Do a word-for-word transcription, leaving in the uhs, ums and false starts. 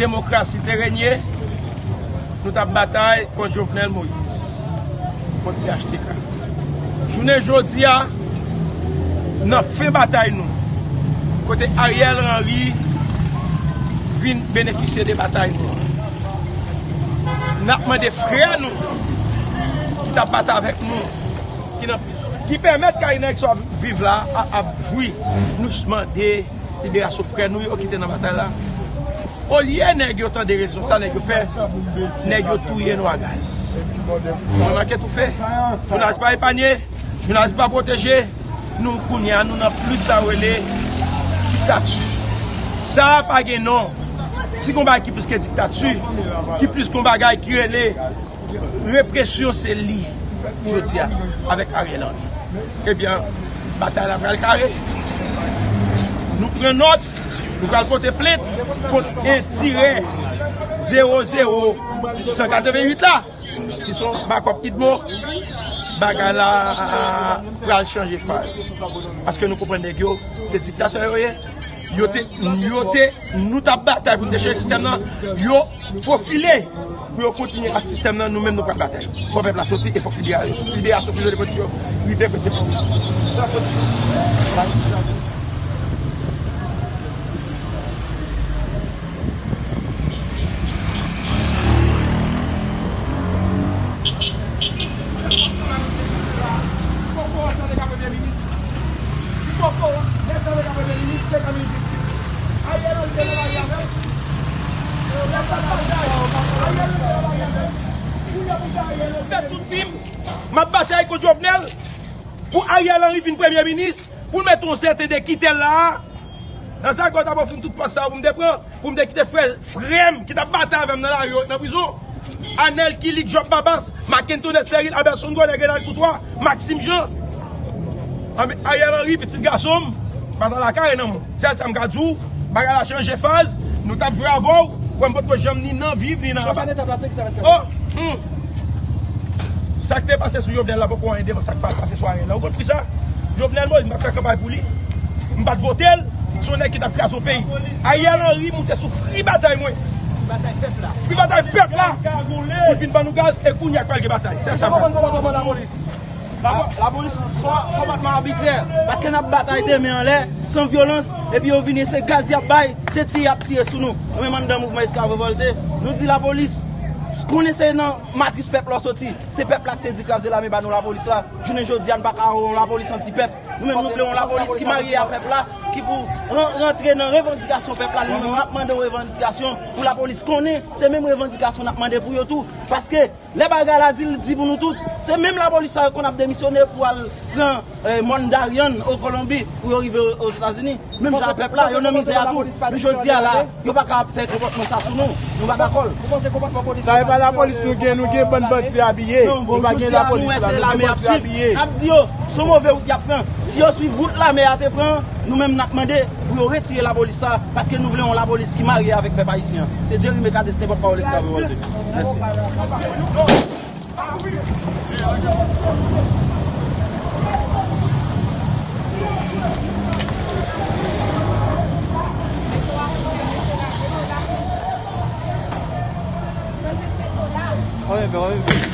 Demokrasi te renye, nou t ap batay kont Jovenel Moïse, kont P H T K. Jounen jodi a, nan fen batay nou, kote Ariel Henry vin benefisye de batay nou an, n ap mande frè nou ki t ap batay avèk nou, ki nan prizon, ki pèmèt Karina Exor viv la, a- ap jwi. Nou mande liberasyon frè nou yo ki te nan batay la. Olye nèg yo tande rezon sa nèg yo fè, nèg yo touye nou a gaz. Mwen manke toufe. Jounalis pa epanye, jounalis pa pwoteje. Nou kounye a, nou nan plis sa yo rele diktati. Sa a pa gen non. Si gon bagay ki plis ke diktati, ki plis gon bagay ki rele represyon, se li jodi a avèk Ariel Henry. Ebyen, batay la pral kare. Nou pran nòt, nou pral pote plent kont entirè zewo zewo san katrevenn uit la, ki se yon bakòp idmo. Bagay la pral chanje faz. Paske nou konprann nèg yo, se diktatè yo ye. Yo te, yo te, nou t ap batay pou n te chanje sistèm nan. Yo fofile pou yo kontinye ak sistèm nan, nou menm nou pral batay. Fò pèp la soti e fòk libera-, liberasyon prizonye politik yo rive prese prese. Fè tout vi m, m ap batay kont Jovenel pou Ariel Henry vin premye minis, pou l mete yon sèten de kitèl la a. Nan sa k ta ofri m tout pòs sa yo pou m te pran, pou m te kite frè, frè m ki t ap batay avè m nan lari yo, nan prizon. Anèl Kilik, Job Babas, Mackenton Estéril, Aberson Gode, Grenal Koutwa, Maxime Jean. Anben, Ariel Henry, pitit gason m, batay la kare nan men w. Sèl sa m ka di w, bagay la chanje faz, nou t ap jwe avè w, wè m potko janm ni nan viv, ni nan apa. Oh, hmm. Sa k te pase sou Jovenel la poko anyen devan sa k pral pase sou Ariel la. Ou konn ki sa? Jovenel Moïse, m pa t fè kanpay pou li. M pa t vote l. Se yon nèg ki t ap kraze yon peyi. Ariel Henry moute sou fri batay mwen. Fri batay pèp la. Pou l vin ban nou gaz e kounye a k pral gen batay. Se sa m pral di. Lapo-, lapolis se yon konpòtman abitrè. Paske n ap batay de men anlè, san vyolans, epi yo vini, se gaz y ap bay, se tire y ap tire sou nou. Nou menm anndan mouvman Esklav Revòlte, nou di lapolis, konnen se nan matris pèp la w soti. Se pèp la ki te di kraze lame ba nou lapolis la. Jounen jodi a, nou pa ka yon lapolis anti-pèp. Nou menm, nou vle yon lapolis ki marye a pèp la, ki pou ran-, rantre nan revandikasyon pèp la. Nou menm, n ap mande yon revandikasyon pou lapolis konnen se menm revandikasyon n ap mande pou yo tou. Paske lè bagay la di, l di pou nou tout. Se menm lapolis sa yo konn ap demisyone pou al pran, eh, Mòn Daryann o Kolonbi pou yo rive o-, Ozetazini. Menm jan ak pèp la, yo nan mizè a tou. Men jodi a la, yo pa ka ap fè konpòtman sa sou nou. Nou pa dakò l. Sa e pa lapolis nou gen, nou gen bann bandi abiye. Nou pa gen lapolis la, nou gen bandi abiye. N ap di yo, se yon move wout y ap pran. Si yo swiv wout lame a te pran, nou menm n ap mande pou yo retire lapolis sa, paske nou vle yon lapolis ki marye avèk pèp ayisyen an. Se Jerry Mercadès, te pòtpawòl Esklav Revòlte. Mèsi.